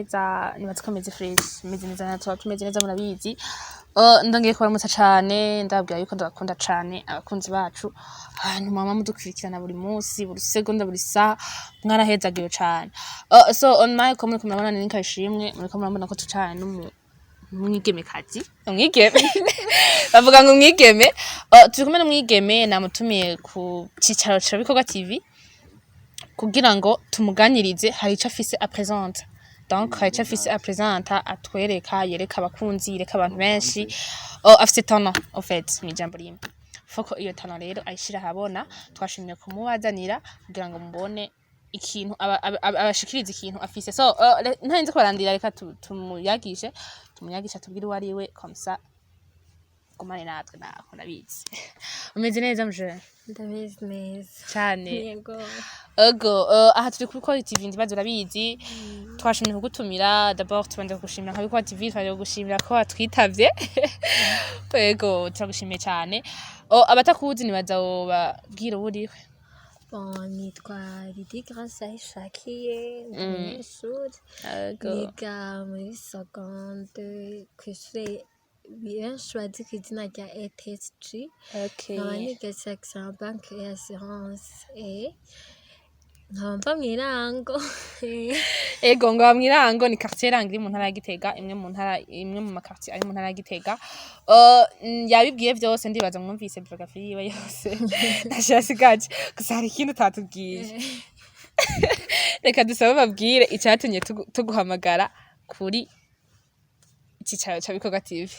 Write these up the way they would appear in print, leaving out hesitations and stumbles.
Neza, nibaza ko meze fresh, meze neza, natwe tumeze neza, murabizi. Ndongeye kubaramutsa cane, ndababwira yuko ndabakunda cane, abakunzi bacu, abantu mama mudukurikirana buri munsi, buri segonda, buri saha, mwarahezagiwe cane. So on my ko muriko murabona ni Kayishimwe, muriko murabona ko tucane n'umu umwigemekazi, umwigeme bavuga ngo umwigeme. Turi kumwe n'umwigeme namutumiye ku cicaro ca Bikorwa TV kugira ngo tumuganirize. Hari ico afise apresenta, donc hari ico afise apresenta, atwereka, yereka abakunzi, yereka abantu benshi. Afise talent en fait, mw'ijambo rimwe foko iyo talent rero ayishira ahabona. Twashimye kumubazanira kugira ngo mubone ikintu abashikiriza, ikintu afise. So ntarinze kubarandira, reka tumuyagishe atubwire uwo ari we, comme ça gumane natwe. Naho ndabizi umeze neza muje. Ndameze neza. Cane. Yego. Ego, aha turi kuri Quality TV, ndibaza urabizi. Twashimye kugutumira. D'abord tubanza kugushimira nka Quality TV, twaje kugushimira ko watwitavye. Ego, turagushimiye cyane. Oh, abatakuzi nibaza wobabwira uwo uriwe. Bon, nitwa Lydie Grace Ahishakiye, ndi umunyeshuri. Niga muri seconde kw'ishure benshi bazi kw'izina rya ETSG. Nkaba niga section banque et assurance. Nkaba mva mw'Irango. Ego, ngo mw'irango ni quartier Rango iri mu ntara ya Gitega, imwe mu ntara, imwe mu maquartier ari mu ntara ya Gitega. Yabibwiye vyose, ndibaza mwumvise biographie yiwe yose, ntacyo yasigaje. Gusa hari ikindi utatubwiye. Reka dusabe babwire icyatumye tuguhamagara kuri icicaro ca Bikorwa TV.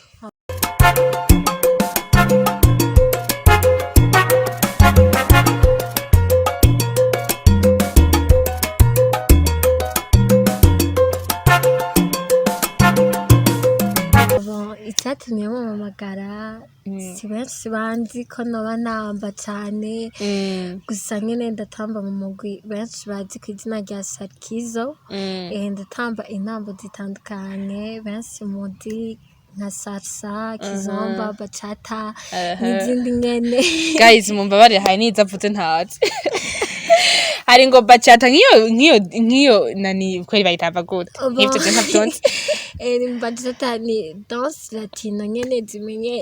Bon, icyatumye mumpamagara, si benshi banzi ko noba namba cane. Gusa nyene ndatamba mu mugwi benshi bazi kw'izina rya Sarkizo. Ndatamba intambo zitandukanye benshi muzi nka salsa, kizomba, bachata n'izindi nyene. Guys, mumbabarire, hari n'izo avuze ntazi. Hari ngo bachata, nk'iyo nani kweri bayitamba gute? Nk'ivyo je ntavyo nzi. Bachata ni danse latino nyene zimenye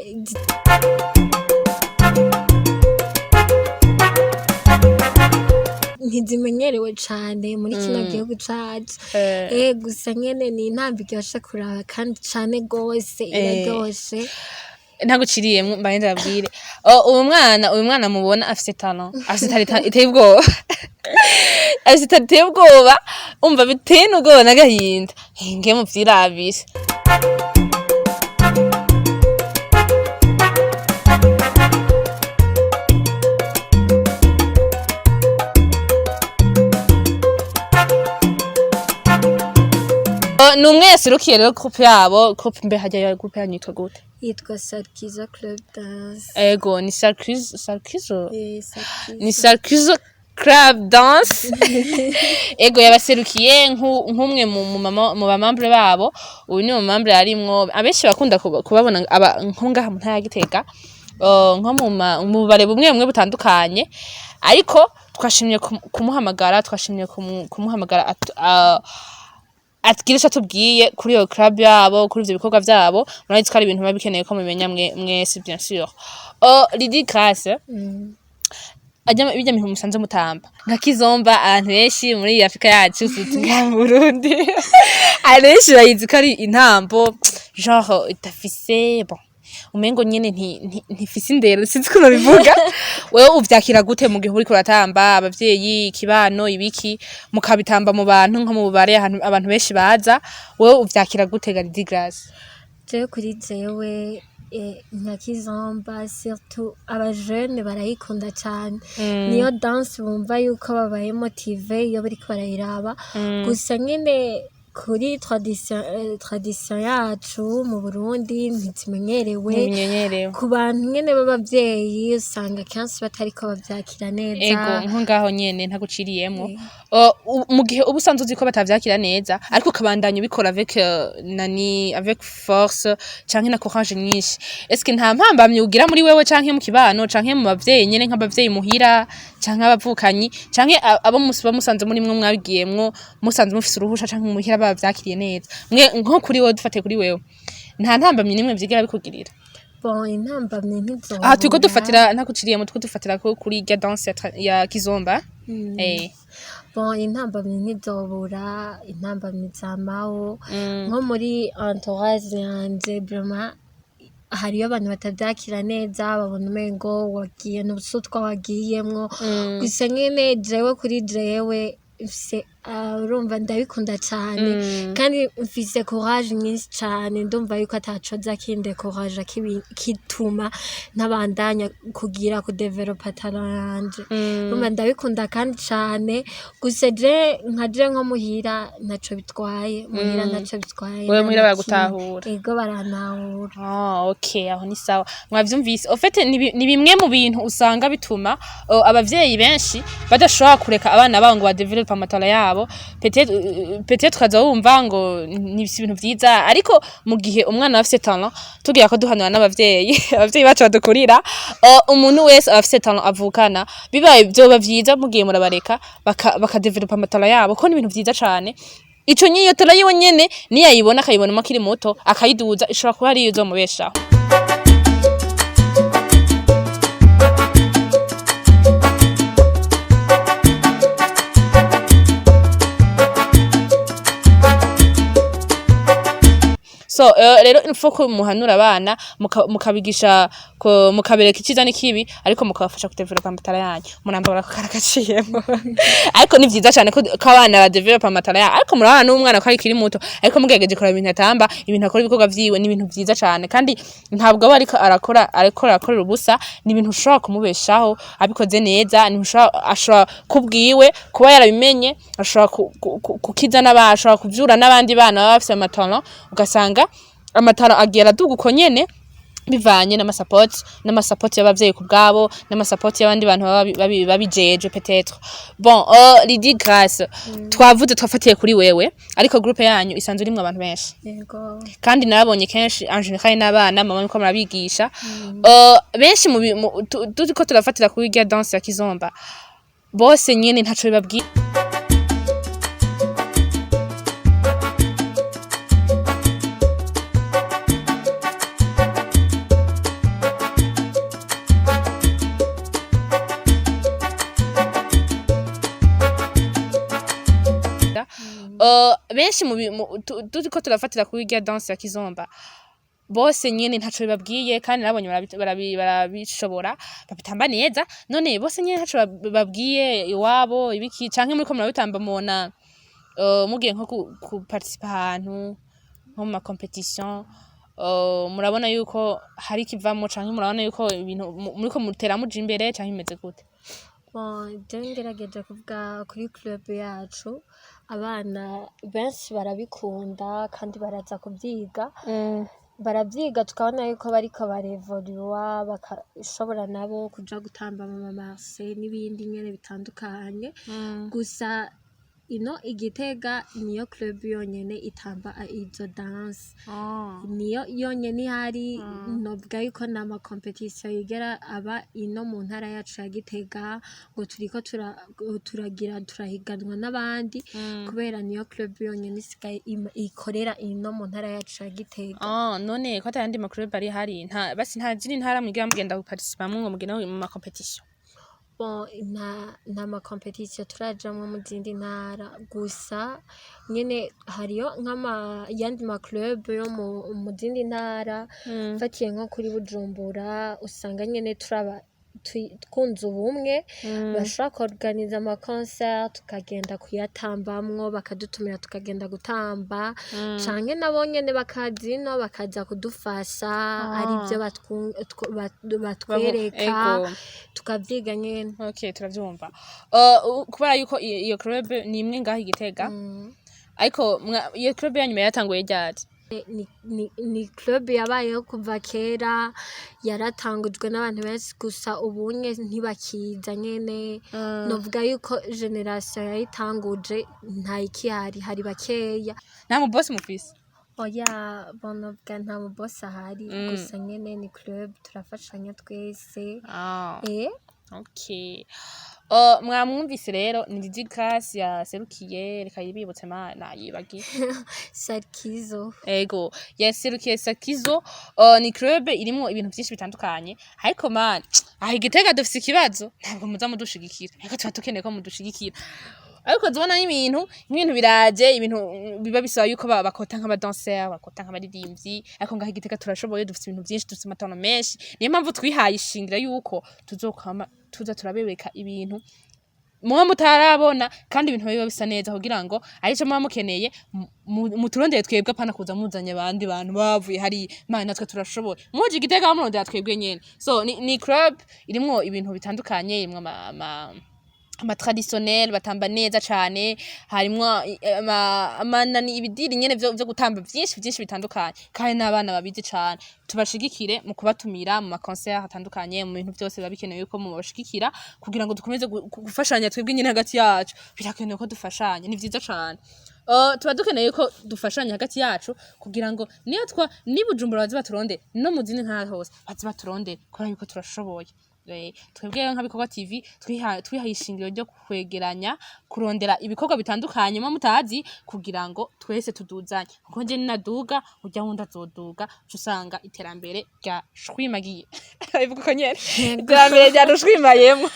ntizimenyerewe cane muri kino gihugu cacu. Gusa nyene ni intambo iryoshe kuraba kandi cane gose iraryoshe. Ntaguciriyemwo, mbaye ndababwire. Oh, uyu mwana mubona afise talent, afise talent iteye ubwoba, afise talent iteye ubwoba, umva biteye n'ubwoba n'agahinda. Nge muvyirabire. Oh, ni umwe yaserukiye rero groupe yabo. Groupe mbe harya ya groupe yanyu yitwa gute? Yitwa Sarkizo Club Dance. Ego, ni Sarkizo, Sarkizo. Sarkizo. Ni Sarkizo Club Dance. Ego, yabaserukiye nk'umwe mu bamembre babo. Uyu ni umumembre arimwo, abenshi bakunda kubabona nko ngaha mu ntara ya Gitega, nko mu bubare bumwe bumwe butandukanye. Ariko twashimye kumuhamagara, twashimye kumuhamagara atugire ico atubwiye kuri iyo club yabo, kuri ivyo bikorwa vyabo. Murabizi ko ari ibintu biba bikeneye ko mubimenya mwese, bien sûr. Lydie Grace, ajya bijya bintu musanze mutamba nka kizomba, abantu benshi muri iyi Afrika yacu, surtout ngaha mu Burundi, abantu benshi bayizi ko ari intambo genre idafise, bon, umengo nyene ntifise indero, sinzi ukuntu bivuga. Wewe uvyakira gute mu gihe uriko uratamba, abavyeyi, ikibano, ibiki, mukabitamba mu bantu, nko mu bubare, ahantu abantu benshi baza? Wewe uvyakira gute ga Lydie Grace? Jewe, kuri jewe, nka kizomba surtout abajene barayikunda cane. Niyo danse bumva yuko babaye motivés iyo bariko barayiraba. Gusa nyene kuri tradition yacu mu Burundi ntizimenyerewe. Ntibimenyerewe. Ku bantu nyene b'abavyeyi usanga kenshi batariko bavyakira neza. Ego, nko ngaho nyene ntaguciriyemwo. Mu gihe uba usanzwe uzi ko batavyakira neza, ariko ukabandanya ubikora avec nani, avec force canke na courage nyinshi, est-ce que nta mpambamyi ugira muri wewe canke mu kibano canke mu bavyeyi nyene, nk'abavyeyi muhira canke abavukanyi canke abo musanze murimwo, mwabigiyemwo musanze mufise uruhusha canke muhira? bavyakiriye neza. Mwe nko kuri wewe, dufate kuri wewe, nta ntambamyi nimwe vyigera bikugirira? Bon, intambamyi ntizobura. Aha turiko dufatira, ntakuciriyemo, turiko dufatira ko kuri irya danse ya kizomba. Bon, intambamyi ntizobura, intambamyi zamaho. Nko muri entourage yanje, vraiment hariyo abantu batavyakira neza, babona umengo wagiye n'ubusutwa wagiyemwo. Gusa nyene jewe, kuri jewe mfise, urumva ndabikunda cane kandi mfise courage nyinshi cane. Ndumva yuko atacoza kindécourage kituma ntabandanya kugira kudevelopa talent yanje. Urumva ndabikunda kandi cane. Gusa je nka je nko muhira ntaco bitwaye, muhira ntaco bitwaye. Wewe nta muhira na kimwe. Baragutahura? Ego, barantahura. Ah, okay, aho ni sawa. Mwavyumvise. En fait, ni bimwe mu bintu usanga bituma abavyeyi benshi badashobora kureka abana babo ngo badevelope amatalents yabo. Peut-être ukaza wumva ngo ni ibintu vyiza, ariko mu gihe umwana aba afise talent, tugira ko duhanura n'abavyeyi, abavyeyi bacu badukurira, umuntu wese aba afise talent avukana. Bibaye vyoba vyiza mugiye murabareka bakadevelopa amatalents yabo, ko ni ibintu vyiza cane. Ico nyiyo talent yiwe nyene niyayibona, akayibonamo akiri muto, akayiduza, ishobora kuba ariyo izomubeshaho. So rero il faut ko muhanura abana, mukabigisha mukabereka iciza n'ikibi, ariko mukabafasha kudevelopa amatalents yanyu. Murambabara ko karagaciyemo, ariko ni vyiza cane ko abana badevelopa amatalents yabo. Ariko murabana n'umwana ko akiri muto, ariko mugerageje kuraba ibintu atamba, ibintu akora, ibikorwa vyiwe, ni ibintu vyiza cane. Kandi ntabwo aba ariko arakora, ariko arakorera ubusa. Ni ibintu ushobora kumubeshaho abikoze neza. Ni ibintu ashobora kubwiwe kuba yarabimenye, ashobora kukiza n'abana, ashobora kuvyura n'abandi bana baba bafise amatalents, ugasanga amatalents agiye araduga uko nyene, bivanye n'amasapoti y'abavyeyi ku bwabo, n'amasapoti y'abandi bantu baba babijejwe peut-être. Bon, Lydie Grace, twavuze, twafatiye kuri wewe, ariko groupe yanyu isanzwe irimwo abantu benshi. Yego. Kandi narabonye kenshi en général n'abana mama niko murabigisha. Benshi mu turiko turafatira kuri irya danse ya kizomba, bose nyene ntaco bibabwiye. Benshi turiko turafatira kuri irya danse ya kizomba, bose nyene ntaco bibabwiye. Kandi nabonye barabishobora, babitamba neza. None bose nyene ntaco babwiye iwabo ibiki, canke muriko murabitamba, mubona mugiye nko ku participa ahantu nko mu ma compétition, murabona yuko hari ikivamo, canke murabona yuko ibintu muriko mutera muja imbere, canke bimeze gute? Bon, je ngerageje kuvuga kuri club yacu, abana benshi barabikunda kandi baraza kubyiga, baravyiga, tukabona yuko bariko barevoluwa, bakashobora nabo kuja gutamba mu mamarché n'ibindi nyene bitandukanye. Gusa ino Igitega niyo club yonyene itamba izo danse, niyo yonyene ihari. Novuga yuko nta compétition yigera aba ino mu ntara yacu ya Gitega ngo turiko turagira turahiganwa n'abandi, kubera niyo club yonyene isigaye ikorera ino mu ntara yacu ya Gitega. Ah, none ko atayandi ma club ari hari, nta basi nta zindi ntara mwigira mugenda guparticipamwo ngo mugende mu ma compétition? Bon, nta ma compétition turajamwo mu zindi ntara. Gusa nyene hariyo nk'ama yandi ma club yo mu zindi ntara, mfatiye nko kuri Bujumbura, usanga nyene turaba twunze ubumwe, bashobora kuorganiza ama concert tukagenda kuyatambamwo, bakadutumira tukagenda gutamba, canke nabo nyene bakaza ino bakaza kudufasha, arivyo batwereka, tukavyiga nyene. Okay, turavyumva. Kubera yuko iyo club ni imwe ngaho i Gitega, ariko iyo club yanyu yatanguye ryari? Ni club yabayeho kuva kera, yaratangujwe n'abantu benshi, gusa ubunye ntibakiza nyene. Novuga yuko génération yayitanguje ntayikihari, hari bakeya. Nta mu boss mufise? Oya, bon, novuga nta mu boss ahari, gusa nyene ni club turafashanya twese. Okay. Mwamwumvise rero, ni Didi Grace yaserukiye, reka yibibutse, ma nayibagiye. Sarkizo. Ego, yaserukiye Sakizo. Ni club irimwo ibintu vyinshi bitandukanye, ariko man, aha igitega dufise ikibazo, ntabwo muza mudushigikira, ariko tuba dukeneye ko mudushigikira. Ariko zibona nk'ibintu biraje, ibintu biba bisaba yuko bakota nk'abadanseur, bakota nk'abaririmbyi, ariko ngaho igitega turashoboye, dufise ibintu vyinshi, dufise amatano menshi. Niyo mpamvu twihaye ishingira yuko tuzokwama tuza turabereka ibintu muba mutarabona, kandi ibintu biba bisa neza, kugira ngo arico muba mukeneye muturondere twebwe, apana kuza muzanye abandi bantu bavuye hariya. Mana, natwe turashoboye, muje igitega murondera twebwe nyene. So ni club irimwo ibintu bitandukanye, irimwo ama traditionnel, batamba neza cane, harimwo amanani, ibidiri nyene vyo gutamba vyinshi vyinshi bitandukanye, kandi n'abana babizi cane. Tubashigikire mu kubatumira mu ma concert atandukanye, mu bintu vyose biba bikenewe yuko mubashigikira, kugira ngo dukomeze gufashanya twebwe nyene hagati yacu. Birakenewe ko dufashanya, ni vyiza cane. Tuba dukeneye ko dufashanya hagati yacu, kugira ngo niyo twa ni Bujumbura baze baturondere, no mu zindi ntara hose baze baturondere, kubera yuko turashoboye. Twebwe rero nka Bikorwa TV twihaye ishingiro ryo kwegeranya, kurondera ibikorwa bitandukanye muba mutazi, kugira ngo twese tuduzanye, kuko nje ninaduga, urya wundi azoduga, uca usanga iterambere ryashwimagiye. Bivuga uko nyene, iterambere ryadushwimayemwo.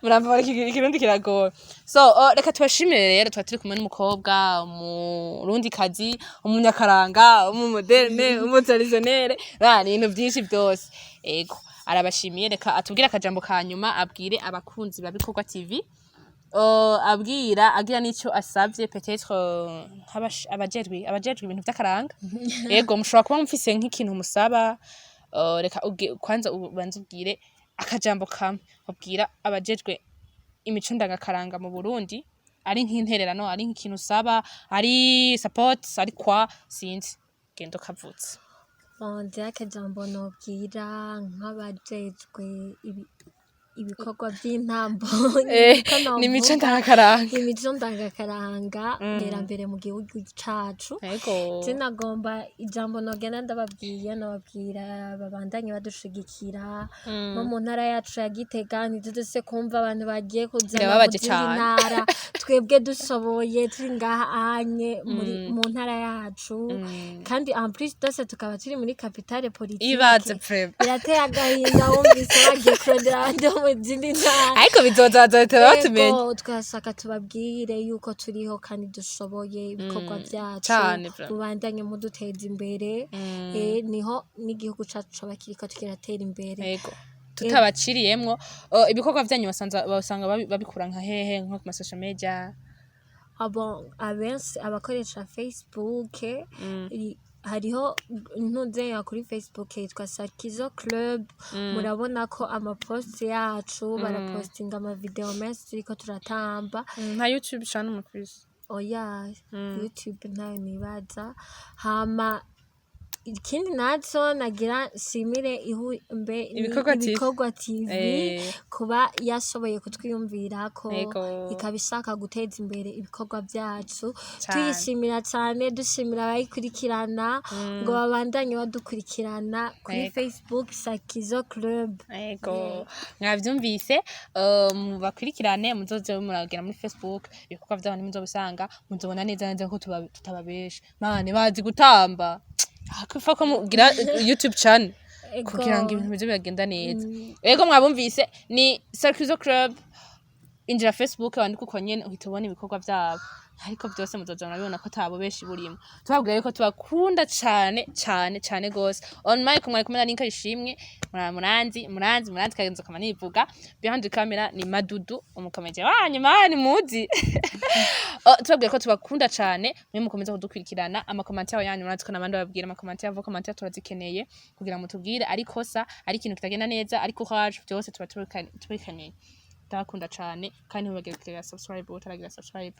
Muramva, ikirundi kiragoye. So reka tubashimire rero. Tuba turi kumwe n'umukobwa umurundikazi, umunyakaranga, umumoderne, umutraditionnel, ni ibintu vyinshi vyose. Ego, arabashimiye. Reka atubwire akajambo ka nyuma, abwire abakunzi ba Bikorwa TV, abwira agira n'ico asavye, peut-être abajejwe ibintu vy'akaranga. Ego, mushobora kuba mufise nk'ikintu musaba. Reka kwanza ubanze ubwire akajambo kamwe ubwira abajejwe imico ndangakaranga mu Burundi, ari nk'intererano, ari nk'ikintu usaba, ari support, ari kwa sinzi, genda ukavutse. Bon, jewe akajambo nobwira nk'abajejwe ibikorwa vy'intambo, niko ni imico novuga, ndangakaranga. Imico ndangakaranga, iterambere mu gihugu cacu. Je nagomba ijambo nogenda ndababwiye, nobabwira babandanye badushigikira nko mu ntara yacu ya Gitega. Ntituduse kumva abantu bagiye kuzana mu Birababaje zindi cane. ntara, twebwe dushoboye turi ngaha anye muri mu ntara yacu, kandi en plus dose tukaba turi muri capitale politique. Ibaze vraiment. Birateye agahinda wumvise bagiye kurondera abandi bo mu zindi ntara. Ariko bizoza, bazohita batumenya. Ego, twashaka tubabwire yuko turiho kandi dushoboye ibikorwa vyacu. Cane vraiment. Mubandanye muduteza imbere, niho n'igihugu cacu coba kiriko kiratera imbere. Ego, tutabaciriyemwo, ibikorwa vyanyu basanga babikura nka hehe, nko ku ma social media? Abo abenshi abakoresha Facebook, hariho ntuzeya kuri Facebook yitwa Sakizo Club. Murabona ko amapost yacu barapostinga amavideo menshi turiko turatamba. Nta YouTube channel mufise? Oya, YouTube ntayo nibaza. Hama ikindi naco nagira nshimire mbe ni Ibikorwa TV. Ibikorwa TV kuba yashoboye kutwiyumvirako, ikaba ishaka guteza imbere ibikorwa vyacu. Tuyishimira cane, dushimira abayikurikirana ngo babandanye badukurikirana kuri Facebook Sakizo Club. Ego, mwavyumvise, mubakurikirane, muzoze muragera muri Facebook, ibikorwa vyabo ntimuzobisanga, muzobona neza neza ko tutababesha. Mane bazi gutamba. Hakufa ko mugira YouTube channel kugira ngo ibintu bize biragenda neza. Ego, mwabumvise, ni Sarkizo Club. Injira Facebook wandike uko nyene, uhita ubona ibikorwa vyabo, ariko vyose muzoza murabibona ko atabo benshi burimo. Tubabwira yuko tubakunda cane cane cane gose. On mic mwari kumwe na Linka Ishimwe, muranzi muranzi muranzi, kagenzo kama nivuga. Behind the camera ni Madudu, umukomeje wanyu mani muzi. Oh, tubabwira ko tubakunda cane, mwe mukomeza kudukurikirana. Amacommentaire yanyu murazi ko nabandi babwira amacommentaire, avo commentaire turazikeneye, kugira ngo mutubwire ari kosa, ari ikintu kitagenda neza, ari courage, byose tuba tubikeneye. Ndabakunda cane, kandi ntibagire kugira subscribe utaragira subscribe.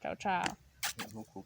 Ciao ciao. Nkuko.